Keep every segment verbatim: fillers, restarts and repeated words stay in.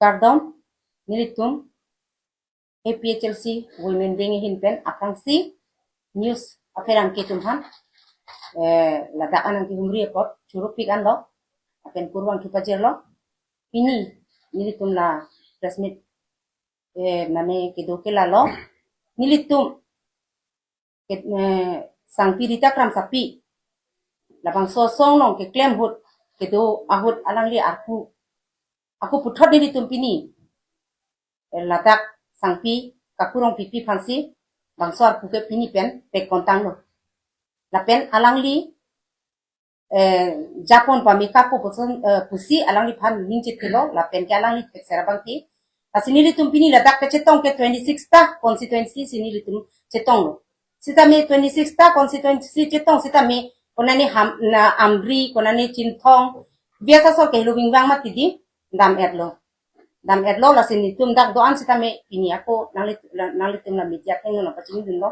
kardom, nelitum A P H L C Women Wing ahin pen aphrangsi news apherangke atum aphan, eh, ladak anang kehumri apot churupik anlo, lapen kurvangthu pajirlo. Pini nelitum la press meet, eh, mane kedo ke lalo, nelitum ke, eh, Sangpi Rita Kramsapi, labangso asong along keklem ahut, kedo ahut alangli arpu, ako puthot nelitum pini, eh, ladak Sangpi Kaku Rongpipi aphansi bangso arpu ke pini pen pekpon tanglo. Lapen alangli, eh, japon pameka pu puson, eh, pusi alangliphan ning chethelo, lapen ke alangli thekser abang ke. Lasi nelitum pini ladak kechetong ke twenty-six ta constituency si nelitum chetonglo. Sitame twenty-six ta constituency chetong sitame konane Ham, na Amri, konane Chinthong, biasa so ke Lubing Bang mati di dam-etlo. Dam-etlo, lasi nelitum dak do-an sitame pini ako nangli, nanglitum la media athengno nangpachingdunlo.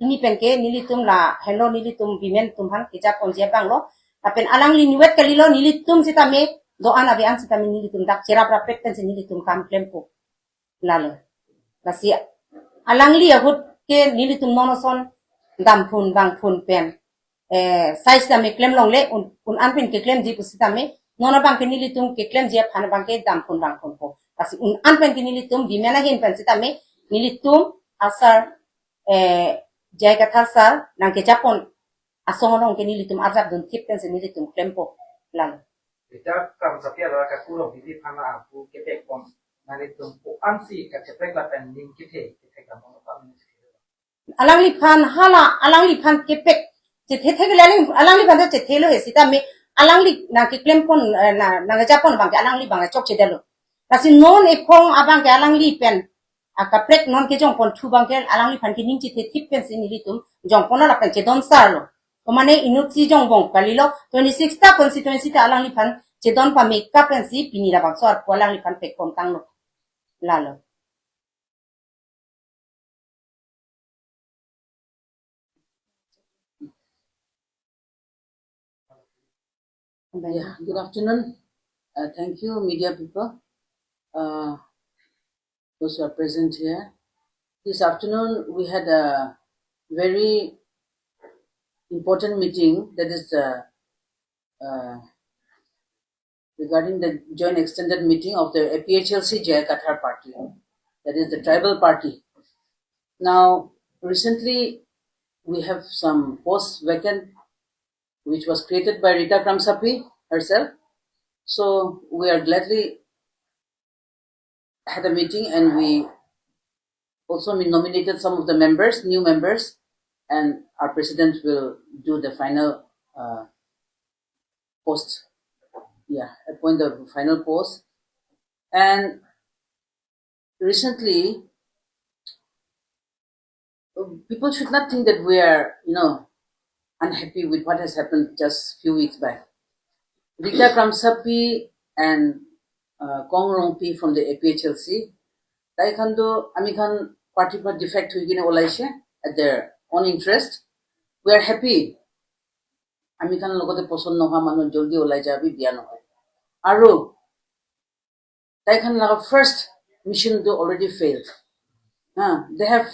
Pini pen ke nelitum la henlo nelitum women atum aphan kejapon je abanglo. Lapen alangli niwet kalilo, nelitum sitame do-an ave-an sitame nelitum dak cherap rapet pensi nelitum kam klempo. Lalo. Lasi alangli ahut ke nelitum non ason damphun bangphun pen, eh, sai sitame klem longle un, un-an pen keklemji pusitame, non abang ke nelitum keklemji aphan abang ke damphun bangphunpo. Lasi un-an pen ke nelitum women ahin pen sitame, nelitum asar, eh, J I Kathar sar nangkejapon asong along ke nelitum arjap dunthip pensi nelitum klempo. Lalo. Rita Kramsapi alo Kaku Rongpipi aphan arpu kepekpon, nanglitum ko-ansi kacheprek lapen ning kethe, kethek lamon aphan ning kethe. Alangliphan hala, alangliphan kepek chethe thek le alang, alangliphan to chethelo he sitame, alangli nangkeklempon, eh, na, nangkejapon abang ke alangli abang chokchedetlo. Lasi non ephong abang ke alangli pen akaprek non kejongponthu abang ke alangliphan ke ning chethethip pensi nelitum jongponlo lapen chedon sarlo. Komane inutsi jongbom kalilo, twenty-six ta constituency ta alangliphan chedon pameka pensi pini labangso arpu alangliphan pekpon tanglo. Lalo. Yeah, good afternoon. Uh, thank you, media people, uh, those who are present here. This afternoon, we had a very important meeting, that is the, uh, regarding the joint extended meeting of the A P H L C J I Kathar party, that is the tribal party. Now, recently, we have some posts vacant, which was created by Rita Kramsapi herself. So we are gladly had a meeting and we also nominated some of the members, new members, and our president will do the final, uh, post. Yeah, appoint the final post. And recently, people should not think that we are, you know, unhappy with what has happened just few weeks back. Rita Kramsapi and, uh, Kong Rongpi from the A P H L C, tai khan to amikhan party pra defect hoi kene olaise at their own interest. We are happy. Amikhan logote poson nohoa manu joldi olai ja bi biya nohoi. Aru tai khan laga first mission to already failed. Ha, they have,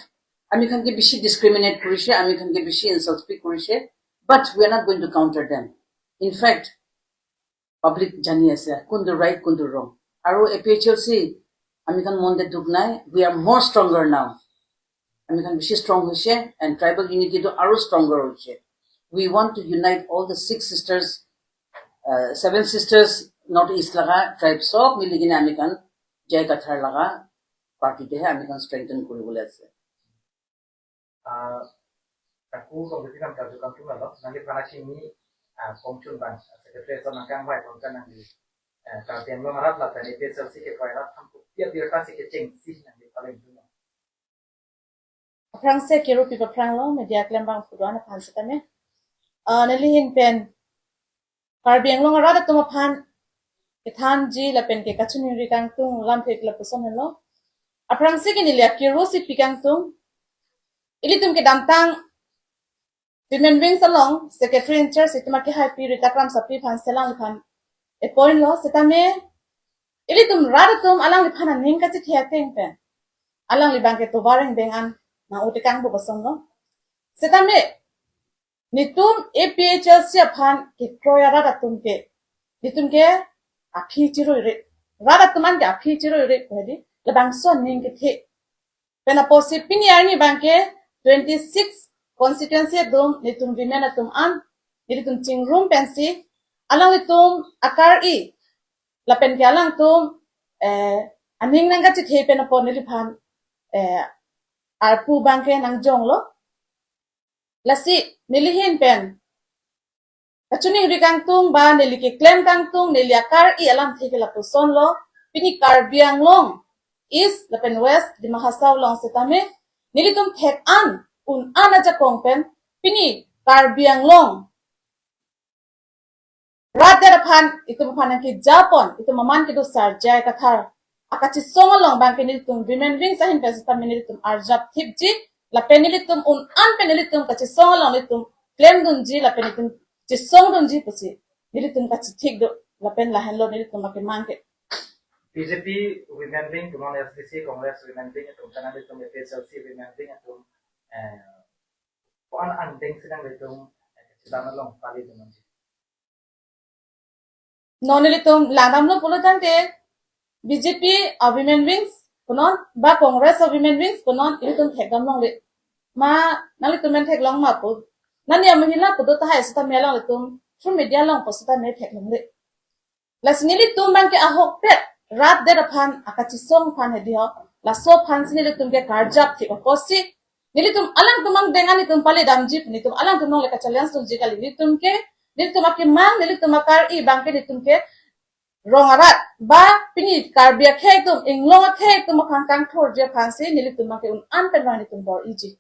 amikhan ke bishi discriminate korise, amikhan ke bishi insult speak korise, but we are not going to counter them. In fact, public jani ase, kuntu right, kuntu wrong. Aru A P H L C, amikhan mon de dukh nai, we are more stronger now. Amikhan bishi strong hoise, and tribal unity to aru stronger hoise. We want to unite all the six sisters, uh, seven sisters, North East laga tribe sob mili kene amikhan J I Kathar laga party te he amikhan strengthen koribole ase. Ah, Kaku Rongpipi nangkarju kangtung alo, nangliphan akimi, ah, pongchun bang, secretary so nangkangvai pon kan nangli, eh, Karbi Anglong arat lapen A P H L C kevai arat aphan kopi abirta si kechengsi nangli paleng dun. Aphrangsi kiru pi aphranglo, media klembangphu do-an aphan sitame. Ah, neli ahin pen Karbi Anglong arat atum aphan kethanji lapen ke kachiningri kangtung lamthe lapuson henlo. Aphrangsi ke neli akiru si pi kangtung. Ilitum kedamtang Women Wings along Secretary in charge itum akehaipi Rita Kramsapi aphan selangliphan appoint lo, sitame Ilitum rat atum alangliphan aning kachethe ateng pen alangli abangke tovar ingdeng an nang-o tekang pu kosonlo. Setame netum A P H L C aphan kekroi arat atum ke, netum ke aphi chirui ri. Rat atum an ke aphi chirui ri ko hedi, labangso aning kethe. Pen apotsi pini arni abangke twenty-six constituency atum, netum women atum an, nelitum chingrum pensi, alanglitum akar-i, lapen ke alangtum, eh, aning nang kachethe pen apot neliphan, eh, arpu abangke nangjonglo. Lasi neli ahin pen kachiningri kangtung ba neli keklem kangtung, neli akar-i alamthe ke lapusonlo. Pini Karbi Anglong East lapen West, Dima Hasao along setame nelitum thek-an un-an ajakong pen pini Karbi Anglong rat det aphan, itum aphan nangkejapon, itum aman kedo Sar J I Kathar akachisong along abangke nelitum women wings ahin pen setame nelitum arjap thipji, lapen nelitum un-an pen nelitum kachisong along nelitum klemdunji, lapen nelitum chisongdunji pusi nelitum kachethik do, lapen lahenlo nelitum akemang ke. B J P women wing, punon S D C Congress women wing atum, pen nelitum A P H L C women wing atum, eh, ko-an angdeng si nanglitum, eh, kachedam along pali dunji? Non nelitum langdamlo pulo tangte B J P a women wings punon ba Congress a women wings punon ilitum thekdam longle. Ma nanglitum men theklong ma pu, nani a mahila pu do tahai setame alanglitum through media along pu setame theklongle. Lasi nelitum abangke ahokpet rat det aphan, akachisong aphan hedi ho, laso aphansi nelitum ke karjap thip apotsi nelitum alangtum angdeng an nelitum palidamji, nelitum alangtum along le ka-challenge dunji kali. Nelitum ke, nelitum akemang, nelitum akar-i abangke nelitum ke rong arat ba pini Karbi akhei atum, inglong akhei atum aphan kangthurji aphansi nelitum abangke un-an pen abang nelitum bor-iji.